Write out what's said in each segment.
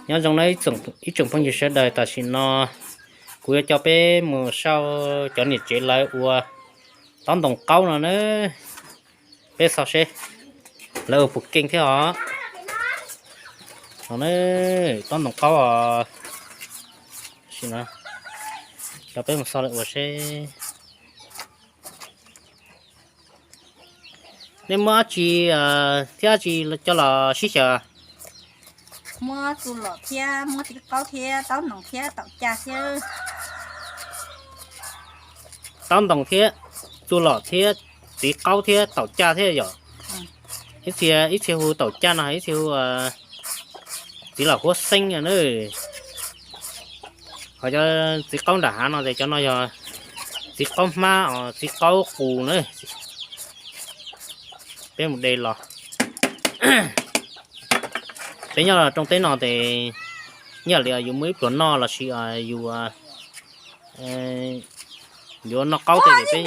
Nyob zoo na ib tsoom phooj ywg sawv daws, tam sim no kuv yuav coj peb mus saib cov niam tsev lawv ua taub ntoos qaub no na. Peb xauj seb lawv ua puas keej thiab os. No na, taub ntoos qaub os. Coj peb mus xauj lawv ua seb. Nej muab dab tsi thiab dab tsi coj los sib xyaw? Muab txuj lom thiab muab txiv qaub thiab taub ntoos thiab taum caj thiab. Taub ntoos thiab txuj lom thiab txiv qaub thiab taum caj thiab yom. Ib txhia ib txhia hu taum caj no, ib txhia hu txiv lam huab xeeb na. Ho cov txiv qaub nram hav no ces cov no yog txiv qaub hmab os, txiv qaub qus na. Peb mus de los. Peb nyob rooj teb no ces ib yam li yus muaj ib pluag noj los sis yus yuav noj qaub tej ces peb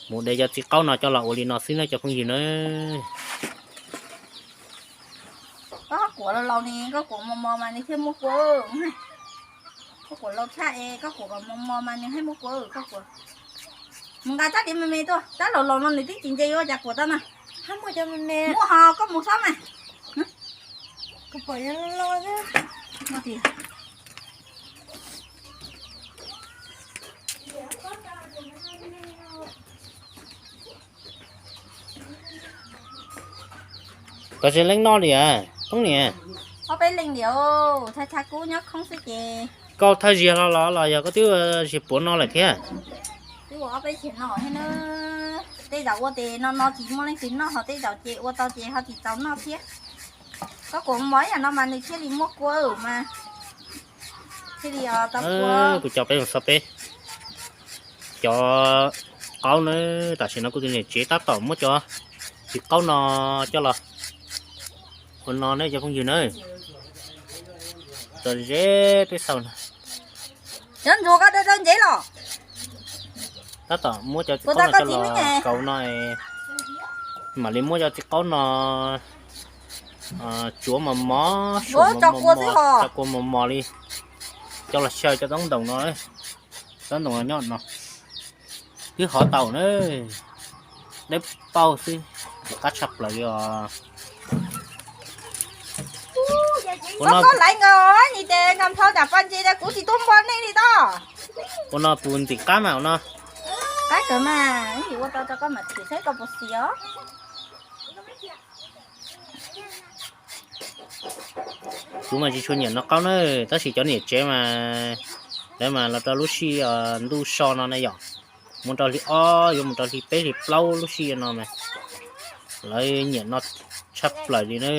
mus de cov txiv qaub no coj los ua li no xwb na cov phooj ywg na. Koj kuam laus laus ne, koj kuam mos mos mas nws thiaj muaj kua. Koj kuam laus tshaj es koj kuam kom mos mos mas nws thiaj muaj kua. Koj kuam mus nqa rab diav me me tuaj, rab laus laus no nws twb tsis ntse yuav cas kuam tau na. Muaj ho koj mus xob mas. Koj tsis leej noj li as Toob niam? Ob peb leej li, thaj thaj kub nyob khoob xwb ces. Koj thawj ziag hlo los los yog koj twb ziag puav no lawm thiab? Twb ua ob peb ziag no thiab na. Tej zaum ua ces no no tsis muaj leej twg noj, ho tej zaum ces ua tau ces ho tsis txaus noj thiab. Koj kuam mos ib yam no mas nws thiaj li muaj kua mas. Thiaj li tau kua. Kuv coj peb mus xauj peb cov qaub na. Tam sim no kuv tus niam tsev tab tom muab cov txiv qaub no coj los ua no ne cov phooj ywg na. Txog ze peb xauj no. Cov ntsuag koj dawb ntsev los? Tab tom muab cov txiv qaub no coj los kaus no, mam li muab cov txiv qaub no tsuav mos mos, tso kua mos mos li, coj los xyaw cov taub ntoos no. Taub ntoos no nyob no, twb hov tau na, dawb paug xwb, qab tshaj plaws li os. Koj laiv nkaus ni ces nkaus nrho tsam poj ntsis kuv tsis tuaj npog nej li tos. Ua no puas ntxim qab mas ua no? Qab kawg mas, ib ua tau rau koj mam thim saib koj puas xis os. Kuv mas tsis tshua nyiam noj qaub na, tab sis cov niam tsev mas lawv mas los rau lub sij ntuj so no na yom, mus rau hli ob yuav mus rau hli peb hli plaub lub sij no mas lawv nyiam noj tshaj plaws li na.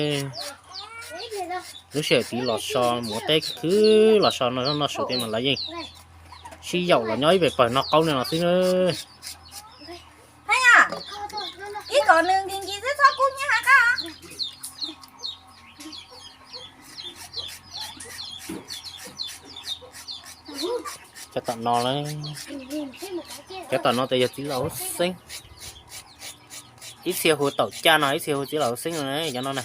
Lub sij hawm tid los so mus ua teb khwv los so noj zaub noj tsuag tej mas lawv yeej sib yaum los nyob ib pem pawg noj qaub li no xwb na. Ib kom nws nkis nkis xwb txhob kub nyiab hab qab. Cov tom no, cov tom no tes yog txiv laus huab xeeb. Ib txhia hu taum caj no, ib txhia hu txiv laus huab xeeb no na, cov no na.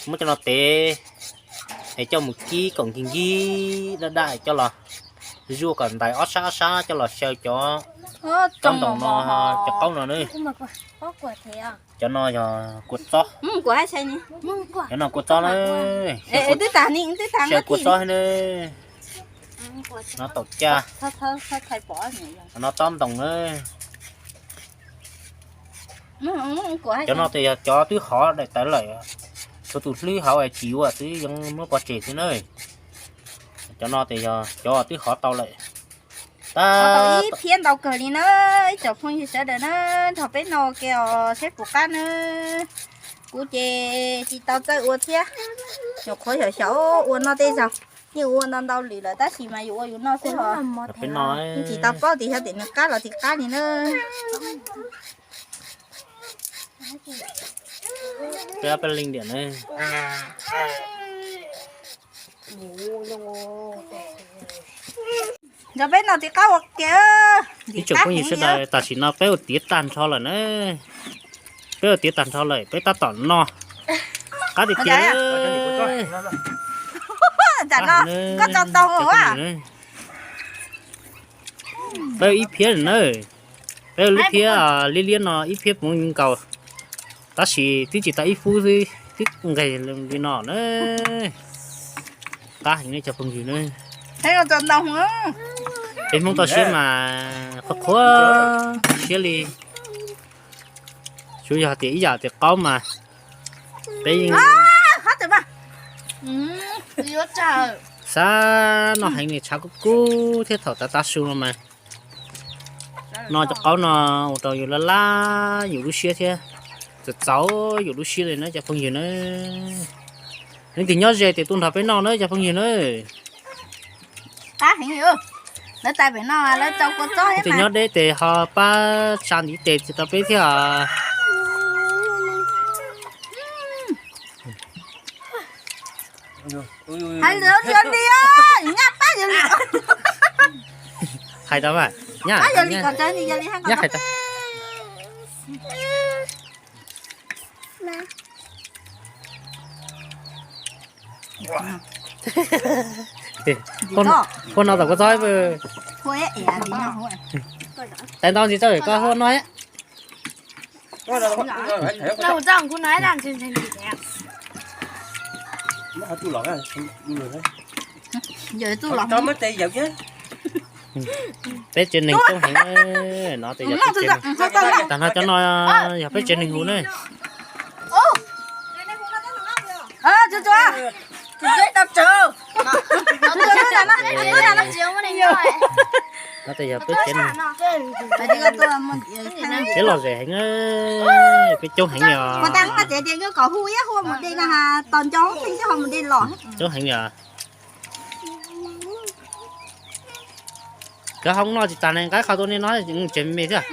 Muab cov no tev es coj mus kib kom nkig nkig daj daj coj los zuaj kom ntais ob sab ob sab coj los xyaw cov taub ntoos no, cov qaub no na. Cov no yog kua txob. Cov no kua txob na. Xyaw kua txob na. No taum caj. No taub ntoos na. Cov no tes yog cov twb hov daim tawv lawm, tshuav tus hlwb hauv es tsis yuav xwb, yeej muab pov tseg xwb na. Cov no tes yog cov twb hov tau lawm. Ib phiab ntau kawg li na, ib tsoom phooj ywg sawv daws na, nrog peb noj ua ke os saib puas qab na. Kuv ces tsis tau txawj ua thiab, nyuam qhuav xyaum xyaum ua noj tej zaug, yeej ua ntau ntau lwm lawm tab sis mas yus ua yus noj xwb os. Yeej tsis tau paub tias xyov tias nws qab los tsis qab li na. Peb ob peb leeg tiam na. Nrog peb noj txiv qab ua ke. Ib tsoom phooj ywg sawv daws, tam sim no peb ua tiav tag nrho lawm na. Peb ua tiav tag nrho lawm, peb tab tom noj. Qab tiag tiag. Tam no koj tso ntoo a. Peb ib phiab na, peb lub phiab liab liab no ib phiab puv nkaus, tab sis twb tsis tau ib fub xwb twb nqes li no na. Qab heev ne cov phooj ywg na. Peb Hmoob toj siab mas qhuav qhuav siab li. Tsuas yog tias ib yam tias qaub mas peb yeej xav noj heev li, tshav kub kub thiab thaum tav tav su no mas noj cov qaub no ua rau yus laj laj yus lub siab thiab txaus txaus yus lub siab li na cov phooj ywg na. Leej twg nyob ze ces tuaj nrog peb noj na cov phooj ywg na. Qab heev li, lawv tais pem no lawv rau kua txob. Leej twg nyob deb ces ho pab tsa ntiv tes tsis tau peb thiab os. Hais lus yog li, nyab pab yog li. Hais tau mas, nyab, pab yog li kom tau li yog li hais tau. Ua no tom kua txob. Tais ntau ntsis tso koj hu no. Peb tsev neeg coob heev no, tag no cov no yog peb tsev neeg hu ne. No ces yog peb tsev neeg, peb lom zem heev, peb coob heev li os. Coob heev li os. Cov hoob noj tsis tas ne, nqa qhov tuaj nej no, tsev me thiab.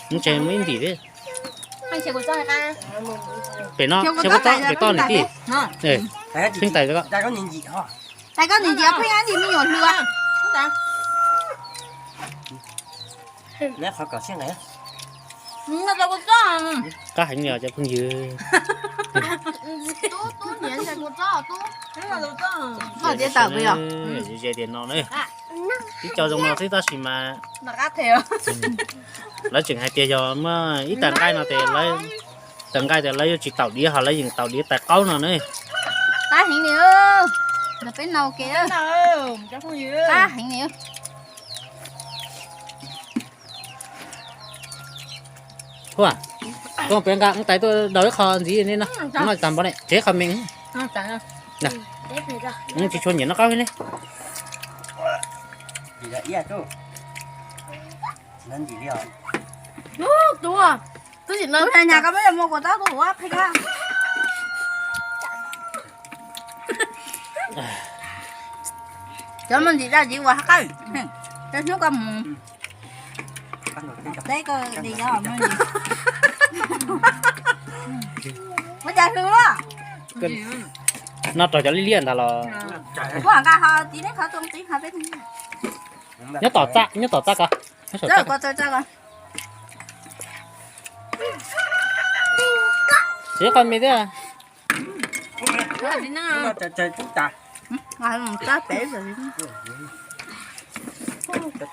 Tsev me ib ntim thiab. Pem no, pem toj niam tij. Pheej tais, tais koj niam ntsis pheej ib ntim me nyuam hlua. Qab heev li os cov phooj ywg. Ze tias no na, ib co zoo no xwb tab sis mas lawv tseem hais tias yog muaj ib tag nqaij no ces lawv, tag nqaij tias lawv yuav tsis taus diav ho lawv yeej taus diav tais qaub no ne. Qab heev li, peb noj ke, qab heev li. Huaj, koj peb nqa tais tuaj daus ib qho ntxiv no, noj tag npaum ne, tsev qhov me. Tsis tshua nyiam noj qaub ne. Cov me ntsis daj ntsis ua qab, cov hnub koj mus teb koj de cov me ntsis. Ua cas hlw luaj? Noj raug cov liab liab ntag los. Kuv nqa ho tiv neb qhov too tiv qhov peb. Nyob tom txaj, nyob tom txaj ko. Siv qhov me thiab.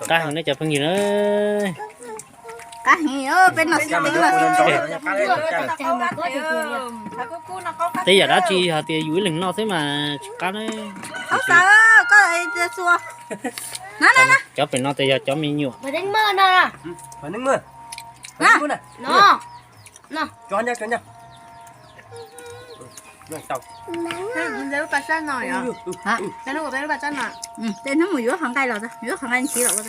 Qab heev ne cov phooj ywg na. Qab heev, peb noj xwb peb noj xwb. Tej yam dab tsi hais tias yus ib leeg noj xwb mas tsis qab ne. Cov pem no ces yog cov me nyuam. Tej hnub mus yuav qhov nqaij los, yuav qhov nqaij ntxiv los.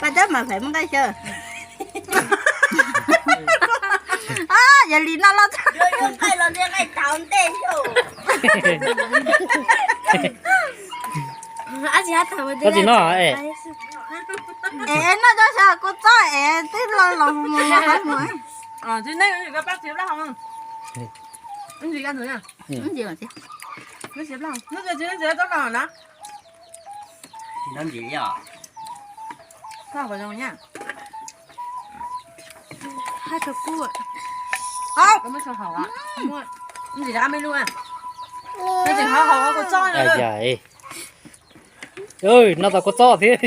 Paj tsawb mas fais muaj nqaij xyaw. Yog li no los, koj tsis noj es. Es noj cov xyaw kua txob es twb los los mus qab mus. Yam, no tau kua txob thiab.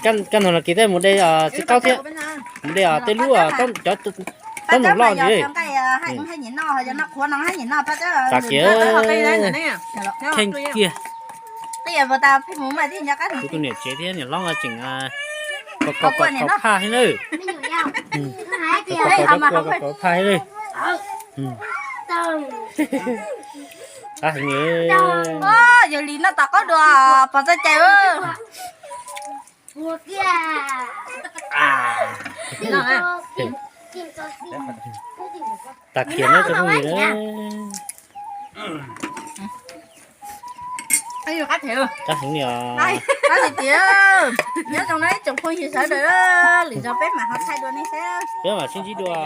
Kaj ntug no kiv tej mus de txiv qaub thiab, mus de tej lub, cov num loj ntawd. Tam kiag, kheej kiag. Kuv tus niam tsev thiab niam hlob tseem kov kov kov phaj thiab na. Kov kov kov phaj thiab na. Qab heev. Yog li noj tom qab dua pom txoj cai. Tag kiag na cov phooj ywg na. Qab heev li os. Qab tiag tiag. Nyob zoo na ib tsoom phooj ywg sawv daws, lwm zaus peb mam ho thaij dua nej saib. Peb mam sib ntsib dua.